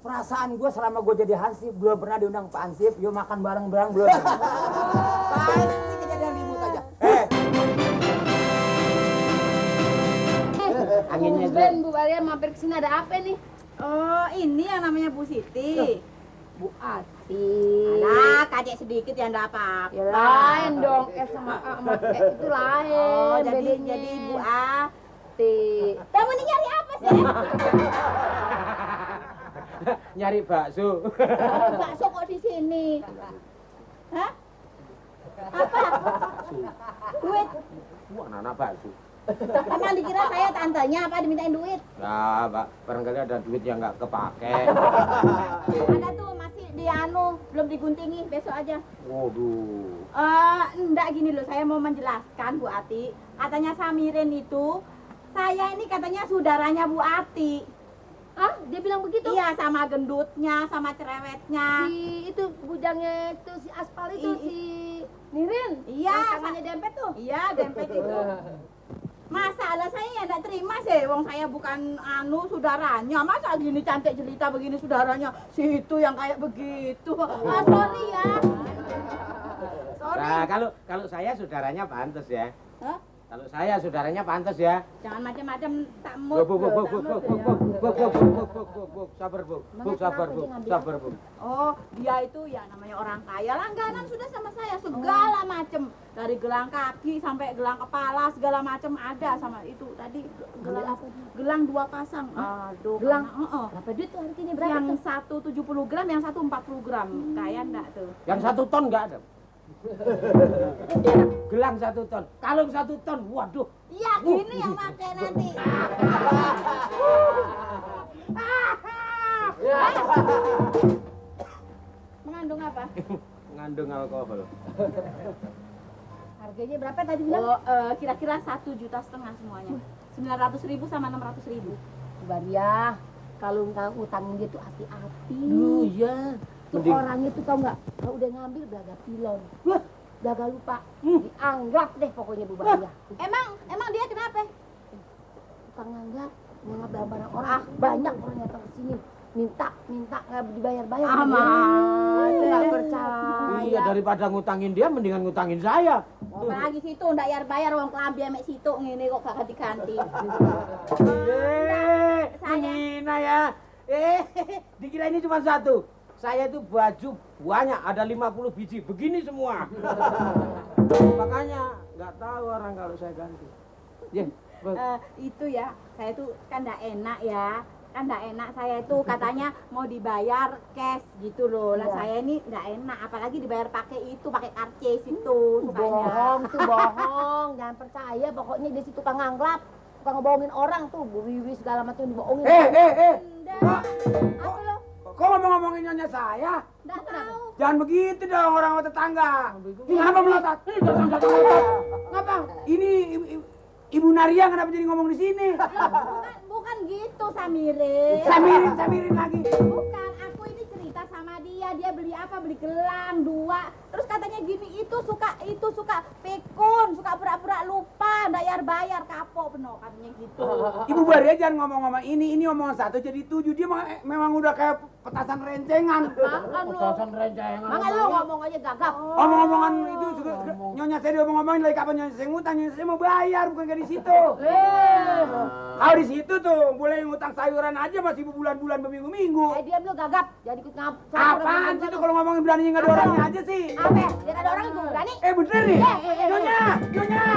Perasaan gue selama gue jadi Hansip belum pernah diundang Pak Hansip. Yuk makan bareng-bareng belum. Pasti kejadian ribut aja. Anginnya Ben, Bu Baria mampir ke sini ada apa nih? Oh, ini yang namanya Bu Siti. Bu Ati. Alah, kacek sedikit ya enggak apa-apa. Ya lain dong, sama A sama E itu lain. Oh, bedanya. jadi Bu Ati. Kamu ini nyari apa sih? Nyari bakso. Bakso kok di sini? Hah? Apa? Duit. Wah, anak bakso. Emang dikira saya tantenya apa dimintain duit? Nah, Pak, barangkali ada duit yang nggak kepake. Ada tuh masih di belum diguntingi, besok aja. Waduh. Enggak gini loh, saya mau menjelaskan Bu Ati. Katanya Samirin itu, saya ini katanya saudaranya Bu Ati. Ah, dia bilang begitu? Iya, sama gendutnya, sama cerewetnya. Si itu bujangnya itu si aspal itu si Nirin. Iya, yang tangannya dempet tuh. Iya, dempet itu. Masalah saya ya enggak terima sih, wong saya bukan saudaranya. Masa gini cantik jelita begini saudaranya, si itu yang kayak begitu. Sorry ya. Sorry. Nah, kalau saya saudaranya pantas ya. Hah? Kalau saya saudaranya pantas ya. Jangan macam-macam tak Bu, mood. bu, bu, bu, bu, bu, bu, bu, bu, bu, sabar bu, sabar bu, sabar bu. Oh, dia itu ya namanya orang kaya, langganan sudah sama saya segala macem, dari gelang kaki sampai gelang kepala segala macem ada sama itu tadi gelang 2 pasang. Aduh, Gelang? Berapa duit tuh harganya berapa? Yang satu 70 gram, yang satu 40 gram. Kaya enggak tuh? Yang 1 ton nggak ada. Gelang 1 ton, kalung 1 ton, waduh. Iya, gini yang pakai nanti. Mengandung apa? Mengandung alkohol. Harganya berapa tadi bilang? Oh, kira-kira 1,5 juta semuanya. 900.000 sama 600.000. Baria, kalau utangin dia tuh hati-hati. Iya. Tuh orangnya tuh tau nggak? Kalau udah ngambil belaga pilon. Belaga lupa. Dianggap deh pokoknya Bu Baria. Emang dia kenapa? Tukang nganggap barang-barang orang. Banyak orang yang datang ke sini. Minta nggak dibayar-bayar. Nggak percaya. Iya, daripada ngutangin dia, mendingan ngutangin saya. Apalagi situ ndak bayar wong kelambi ame situ ngene kok gak ganti-ganti. Menghina ya. Dikira ini cuma 1. Saya itu baju banyak, ada 50 biji, begini semua. Makanya nggak tahu orang kalau saya ganti. Ya, Itu ya, saya tuh kan ndak enak ya. Kan ndak enak saya itu katanya mau dibayar cash gitu loh. Lah saya ini ndak enak apalagi dibayar pakai itu, pakai karcis itu Bohong tuh bohong. Jangan percaya pokoknya dia si tukang nganggap. Tukang ngebohongin orang tuh. Bu Wiwi segala macam dibohongin. Ndak. Apa lo? Kok ngomong-ngomongin nyonya saya? Ndak tahu. Jangan begitu dong orang tetangga. Kenapa melotot? Ngapa? Ini Ibu Naria kenapa jadi ngomong di sini? Bukan gitu Samirin. Samirin lagi. Bukan, aku ini cerita sama dia beli apa? Beli gelang 2. Terus katanya gini, itu suka pikun, suka pura-pura lupa, bayar kapok penuh katanya gitu. Ibu Baria jangan ngomong-ngomong ini omongan 1 jadi 7. Dia memang udah kayak petasan rencengan. Makan lu. Makan lu ngomong aja gagap. Omong-omongan itu nyonya saya diomong-omongin lagi kapan nyonya saya ngutang, nyonya saya mau bayar bukan kayak di situ. Kalau di situ tuh boleh ngutang sayuran aja masih bulan-bulan berminggu-minggu. Diam lu gagap. Jangan ikut Apaan sih tuh kalau ngomongin beraninya nggak ada orangnya aja sih. Apa? Biar ada orang itu berani. Bener nih. Nyonya.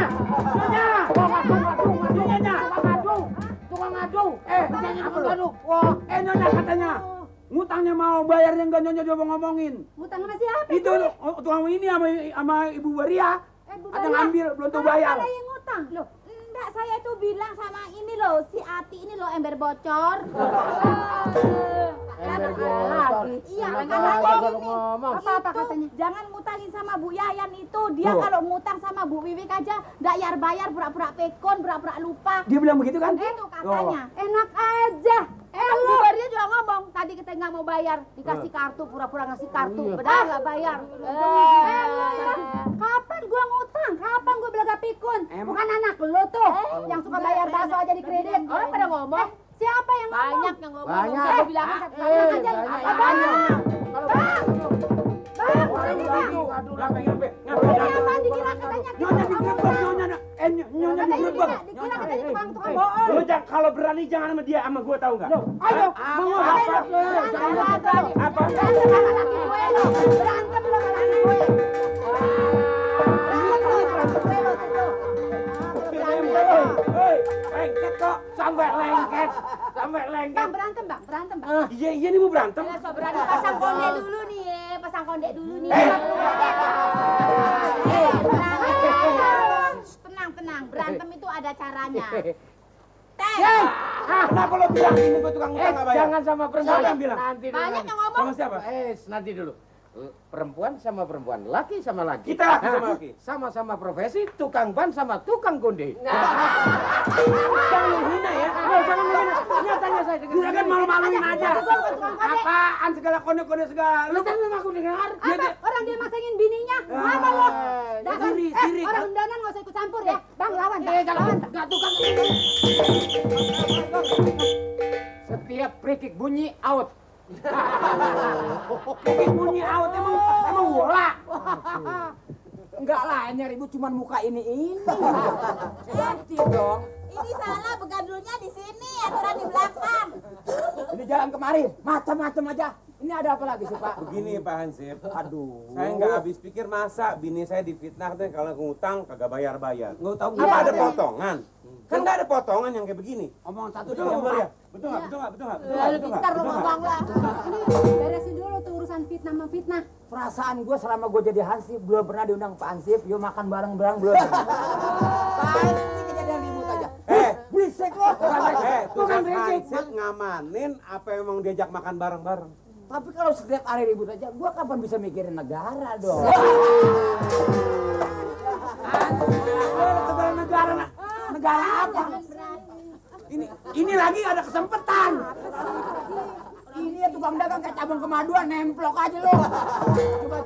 Tukang ngadu. Wah, nyonya katanya ngutangnya mau bayarnya enggak nyonya dia ngomongin. Ngutang sama siapa? Itu tukang ini sama Ibu Baria. Ada ngambil belum tahu bayar. Ada yang ngutang. Loh, enggak saya tuh bilang sama ini loh, si Ati ini loh ember bocor. Ember bocor. Iya, Kenapa katanya kalau ngomong? Apa katanya? Jangan ngutangin sama Bu Yayan itu. Dia kalau ngutang sama Bu Wiwik aja enggak bayar pura-pura pekon, pura-pura lupa. Dia bilang begitu kan? Itu katanya. Enak aja. Bu Baria juga ngomong. Tadi kita nggak mau bayar. Dikasih kartu, pura-pura ngasih kartu. Padahal nggak bayar. Kapan gua ngutang? Kapan gua belaga pikun? Bukan anak lo tuh. Yang suka bayar bakso aja di kredit. Orang pada ngomong. Siapa yang ngomong? Banyak yang ngomong. Banyak. Saya bilangin satu-satu aja. Apaan dikira katanya? Nyonya digerebek, nyonya digerebek. Dikira katanya tukang bohong. Lu kalau berani jangan sama dia, sama gua tahu nggak? Ayo, mau apa? Apa? Berantem sama laki gue lo. Berantem lo sama laki gue. Lengket kok, sampai lengket. Bang, berantem bang. Iya nih mau berantem. Alah, so berani pasang konde dulu nih ya. Pasang konde dulu nih. Tenang. Berantem itu ada caranya. Kenapa lo bilang ini gua tukang utang nggak bayar? Jangan sama perempuan. Siapa yang bilang? Nanti dulu. Banyak yang ngomong. Sama siapa? Nanti dulu. Perempuan sama perempuan, laki sama laki. Kita laki sama laki. Sama-sama profesi, tukang ban sama tukang konde. Jangan hina ya. Jangan menghina. Nyatanya saya dengar. Juragan malu-maluin aja. Apaan segala kode-kode segala. Lu kan memang aku dengar. Apa? Orang dia masangin bininya. Apa lo? Dasar Sirik. orang undangan nggak usah ikut campur ya. Bang, lawan. Gak tukang. Setiap free bunyi out. Kayak bunyi out emang bola. Enggak lah, ini ribut cuman muka ini. Ganti dong. Ini salah begandulnya di sini, aturan di belakang. Ini jalan kemari, macam-macam aja. Ini ada apa lagi sih, Pak? Begini Pak Hansip, Aduh. saya nggak habis pikir masa bini saya difitnah katanya kalau ngutang kagak bayar-bayar. Nggak tahu Apa ada potongan? Kan nggak ada potongan yang kayak begini. Omong satu Betul dia nggak? Betul nggak? Pintar lo ngomong lah. Ini beresin dulu tuh urusan fitnah memfitnah. Perasaan gue selama gue jadi Hansip belum pernah diundang Pak Hansip. Yuk makan bareng-bareng belum. Pasti kejadian ribut aja. Berisik lo. Tugas Hansip ngamanin apa yang mau diajak makan bareng-bareng. Tapi kalau setiap hari ribut aja, gue kapan bisa mikirin negara dong? segala negara apa? Ini lagi ada kesempatan. Ini ya tukang dagang kayak cabang kemaduan, nemplok aja lo.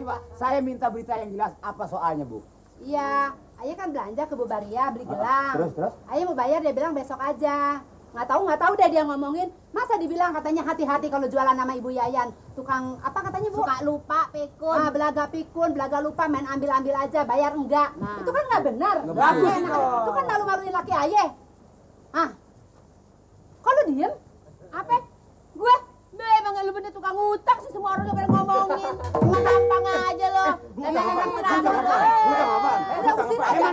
Coba, saya minta berita yang jelas. Apa soalnya, Bu? Iya, ayah kan belanja ke Bu Baria beli gelang. Terus? Ayah mau bayar, dia bilang besok aja. Nggak tahu deh dia ngomongin. Masa dibilang katanya hati-hati kalau jualan nama Ibu Yayan. Tukang apa katanya Bu? Suka lupa, pikun. Belaga pikun, belaga lupa, main ambil-ambil aja, bayar enggak. Nah. Itu kan nggak benar. bagus Iya, itu. Itu kan malu-maluin laki ayah. Kok lu diem? Apa? Gue? Emang lu bener tukang utang sih, semua orang udah pada ngomongin. Cuma gampang aja lo. Emang berantem lo. Udah usir aja.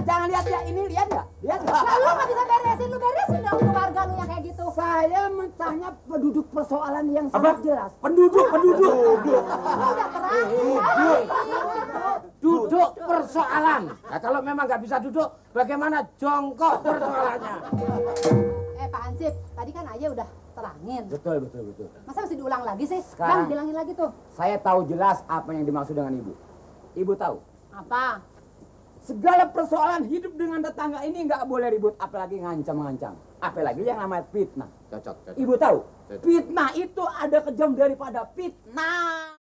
Jangan lihat ya, ini lihat ya. Lihat. Nah, lu nggak bisa beresin, lu beresin dong keluarga lu yang kayak gitu. Saya mentahnya penduduk persoalan yang sangat jelas. Penduduk. Udah terang. Duduk persoalan. Nah, kalau memang nggak bisa duduk, bagaimana jongkok persoalannya? Pak Hansip, tadi kan ayah udah terangin. Betul. Masa mesti diulang lagi sih? Sekarang- Bang, bilangin lagi tuh. Saya tahu jelas apa yang dimaksud dengan ibu. Ibu tahu. Apa? Segala persoalan hidup dengan tetangga ini nggak boleh ribut, apalagi ngancam-ngancam. Apalagi yang namanya fitnah. Cocok. Ibu tahu, fitnah itu ada kejam daripada fitnah.